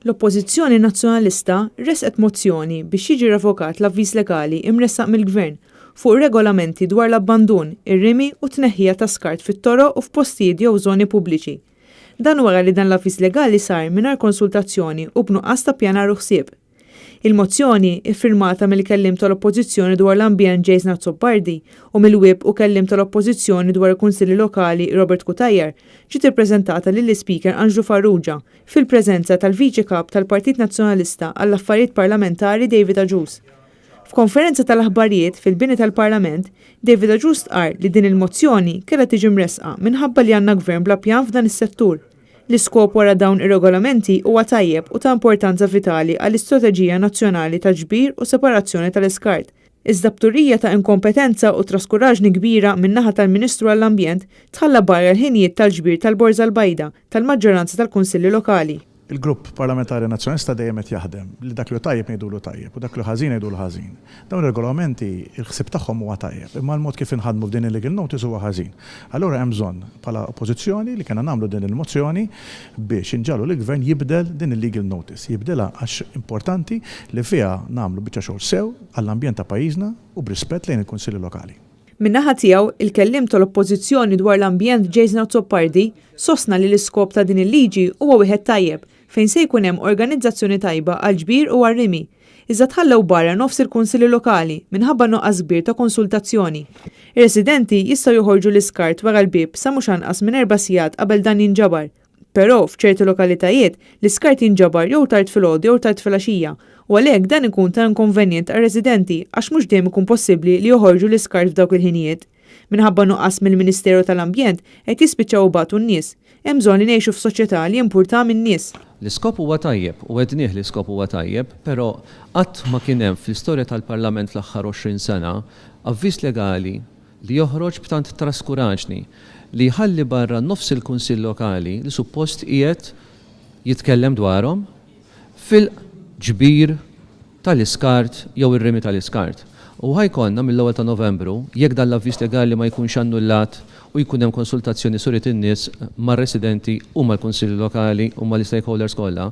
L-Oppożizzjoni Nazzjonalista ressqet mozzjoni biex jiġi revokat l-Avviż Legali imressaq mill-Gvern fuq regolamenti dwar l-abbandun, ir-rimi u t-tneħħija ta' skart fit-toroq u f'postijiet jew żoni pubbliċi. Dan wara li dan l-Avviż Legali sar mingħajr konsultazzjoni u b'nuqqas ta' ppjanar u ħsieb. Il-mozzjoni, iffirmata mill-Kelliem tal-Oppożizzjoni dwar l-Ambjent Jason Azzopardi u mill-Whip u Kelliem tal-Oppożizzjoni dwar il-Kunsilli Lokali Robert Cutajar, ġiet ippreżentata lill-Ispeaker Anġlu Farrugia fil-preżenza tal-Viċi Kap tal-Partit Nazzjonalista għall-Affarijiet Parlamentari David Agius. F'konferenza tal-aħbarijiet fil-bini tal-Parlament, David Agius stqarr li din il-mozzjoni kellha tiġi mressqa minħabba li għandna Gvern bla pjan f'dan is-settur. L-iskop wara dawn ir-regolamenti huwa tajjeb u ta' importanza vitali għall-istrateġija nazzjonali ta' ġbir u separazzjoni tal-iskart, iżda b'turija ta' inkompetenza u traskuraġni kbira min-naħa tal-Ministru għall-Ambjent tħalla barra l-ħinijiet tal-ġbir tal-borża l-bajda tal-maġġoranza tal-Kunsilli Lokali. Il-Grupp Parlamentari Nazzjonalista dejjem qed jaħdem li dak li hu tajjeb ngħidulu tajjeb u dak li hu ħażin ngħidulu ħażin. Dawn ir-regolamenti il-ħsieb tagħhom huwa tajjeb, imma l-mod kif inħadmu f'din il-legal notice huwa ħażin. Allura hemm bżonn bħala Oppożizzjoni li kellna nagħmlu din il-mozzjoni biex inġagħlu lill-Gvern jibdel din il-legal notice. Jibdilha għax importanti li fiha nagħmlu biċċa xogħol sew għall-ambjent ta' pajjiżna u b'rispett lejn il-Kunsilli Lokali. Min-naħa tiegħu, il-Kelliem tal-Oppożizzjoni dwar l-Ambjent Jason Azzopardi sostna li l-iskop ta' din il-liġi huwa wieħed tajjeb fejn se jkun hemm organizzazzjoni tajba għall-ġbir u għar-rimi, iżda tħallew barra nofs il-kunsilli lokali minħabba nuqqas kbir ta' konsultazzjoni. Ir-residenti jistgħu joħorġu l-iskart wara l-bieb sa mhux anqas minn erba' sigħat qabel dan jinġabar. Però, f'ċerti lokalitajiet, l-iskart jinġabar jew tard filgħodu jew tard filgħaxija, u għalhekk dan ikun ta' inkonvenjent għar-residenti għax mhux dejjem ikun possibbli li joħorġu l-iskart f'dawk il-ħinijiet. Minħabba nuqqas mill-Ministeru tal-Ambjent, qed jispiċċaw ibatu n-nies. Hemm bżonn li ngħixu f'soċjetà li jimpurtha min-nies. L-iskop huwa tajjeb, u għednieh l-iskop huwa tajjeb, però qatt ma kien hemm fl-istorja tal-Parlament fl-aħħar 20 sena avviż legali li joħroġ b'tant traskuraġni, li jħalli barra nofs il-Kunsill Lokali li suppost qiegħed jitkellem dwarhom fil-ġbir tal-iskart jew ir-rimi tal-iskart. U ħa jkollna mill-ewwel ta' Novembru, jekk dan l-avviż legali ma jkunx annullat u jkun hemm konsultazzjoni suriet in-nies mar-residenti u mal-Kunsilli Lokali u mal-istakeholders kollha,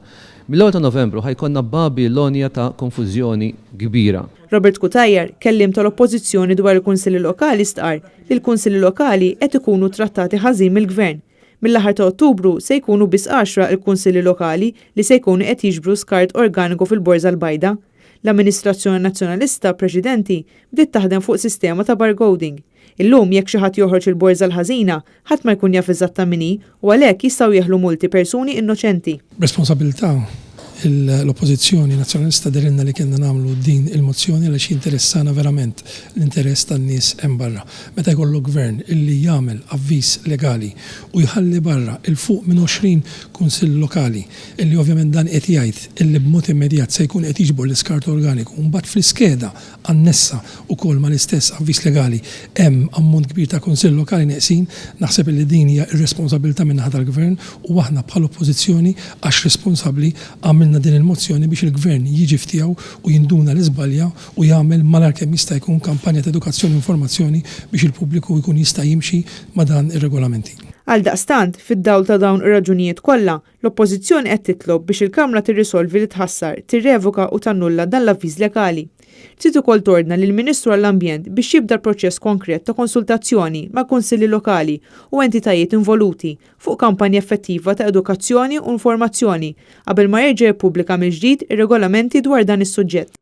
mill-ewwel ta' Novembru ħa jkollna Babilonja ta' konfużjoni kbira. Robert Cutajar, kelliem tal-Oppożizzjoni dwar il-Kunsilli Lokali stqarr li l-Kunsilli Lokali qed ikunu trattati ħażin mill-Gvern. Mill-aħħar ta' Ottubru se jkunu biss għaxra l-Kunsilli Lokali li se jkunu qed jiġbru skart organiku fil-Borża l-Bajda. L-amministrazzjoni Nazzjonalista preċedenti bdiet taħdem fuq sistema ta' barcoding. Illum jekk xi ħadd joħroġ il-borża l-ħażina, ħadd ma jkun jaf eżatta min hi u għalhekk jistgħu jeħlu multi persuni innoċenti. B'responsabilità, l-Oppożizzjoni Nazzjonalista dehrilna li kellna nagħmlu din il-mozzjoni għaliex jinteressana verament l-interess tan-nies hemm barra. Meta jkollok Gvern illi jagħmel avviż legali u jħalli barra 'l fuq minn 20 Kunsill Lokali illi ovvjament dan qed jgħid illi b'mod immedjat se jkun qed jiġbor l-iskart organiku u mbagħad fl-iskeda annessa wkoll mal-istess avviż legali hemm ammont kbir ta' Kunsill Lokali neqsin, naħseb illi din hija irresponsabilità min-naħa tal-Gvern u aħna bħala Oppożizzjoni għax responsabbli għamilna din il-mozzjoni biex il-Gvern jiġi f'tiegħu u jinduna li żbalja u jagħmel malajr kemm jista' jkun kampanja ta' edukazzjoni u informazzjoni biex il-pubbliku jkun jista' jimxi ma' dan ir-regolamenti. Għaldaqstant, fid-dawl ta' dawn ir-raġunijiet kollha, L-Oppożizzjoni qed titlob biex il-Kamra tirrisolvi li tħassar, tirrevoka u tannulla dan l-avviż legali. Trid ukoll tordna lill-Ministru għall-Ambjent biex jibda l-proċess konkret ta' konsultazzjoni mal-Kunsilli Lokali u entitajiet involuti fuq kampanja effettiva ta' edukazzjoni u informazzjoni qabel ma jerġa' jippubblika mill-ġdid ir-regolamenti dwar dan is-suġġett.